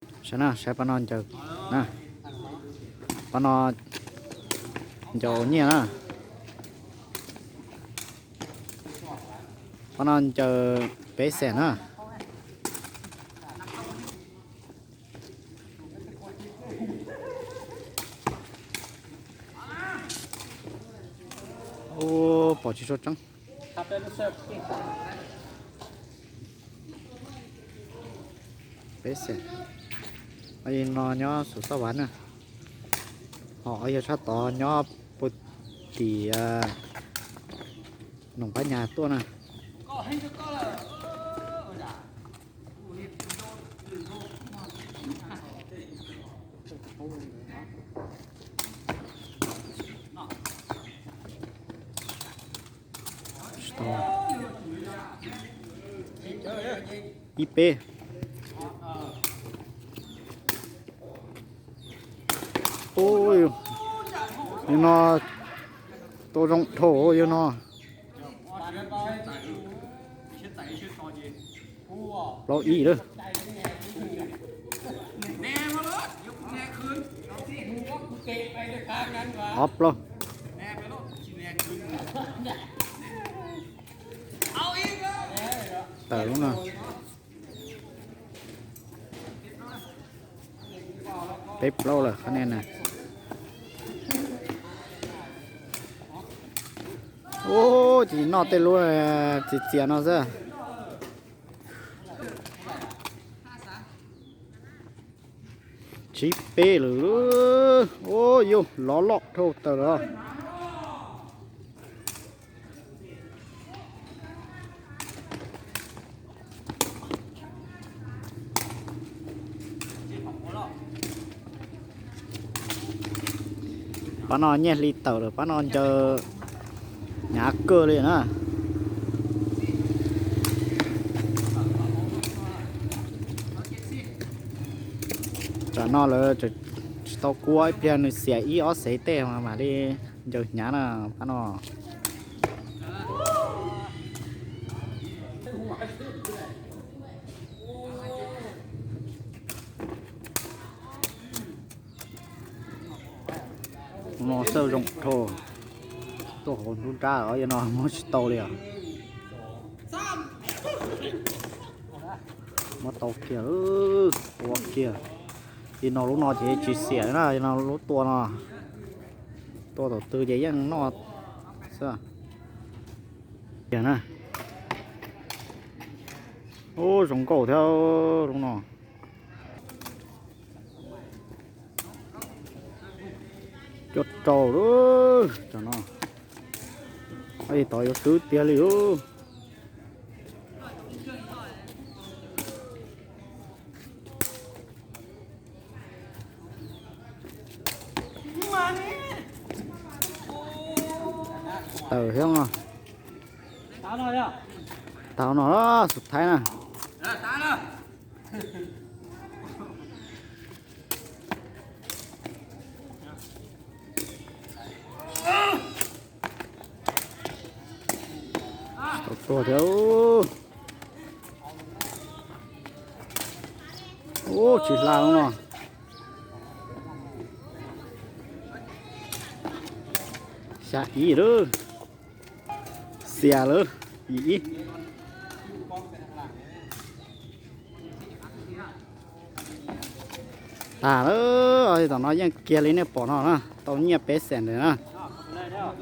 Saib na, saib pab no ncaws na, pab no ncaws ua nyiaj na, pab no ncaws peb xees na. Ub, pom tsis tshua tseeb. Peb xees. Ob yawg no nyob Xus Xaj Vas na, ho ob yawg sab tod nyob puag tim Noom Pab Nyas tuaj na. Ib peb. Ub, yawg no tua zoo dhau yawg no. Plaub ib lawm. Ob plaub. Tawm lub no. Peb plaub lawm qhov nej na. Ub, tsis noj tej lub txias txias no xwb. Tsib peb lawm. Ub, yog lov loj dhau tawm lawm. Pab no nyiaj hli tawm lawm, pab no ncaws hnyav kawg li na. Tsam no lawv tsis tau kua, ib pliag nws xiam ib ob xees tej mam li ncaws hnyav na pab no. No xawj zoo dhau, tuaj hauv nruab nrab os, yog no muab tsis tau li os. Muab tau kiag, ua kiag. Yog no lub no ces tsis xiam na, yog no lub tua no, tua thaum twg ces yeej noj xwb. Tiag na. Ub, zoo nkauj thiab lub no. Cuaj rau lawm tam no. Tod yuav swb tiag li lub. Tawm thiab no. Tau no, xus thaib na. Tau tuag thiab. Ub, tsis hla no. Xya ib lawm. Xiam lawm, yim ib. Tag lawm, tam no yeej kiag li nej pom no na, tau nyiaj peb xees ntawd na.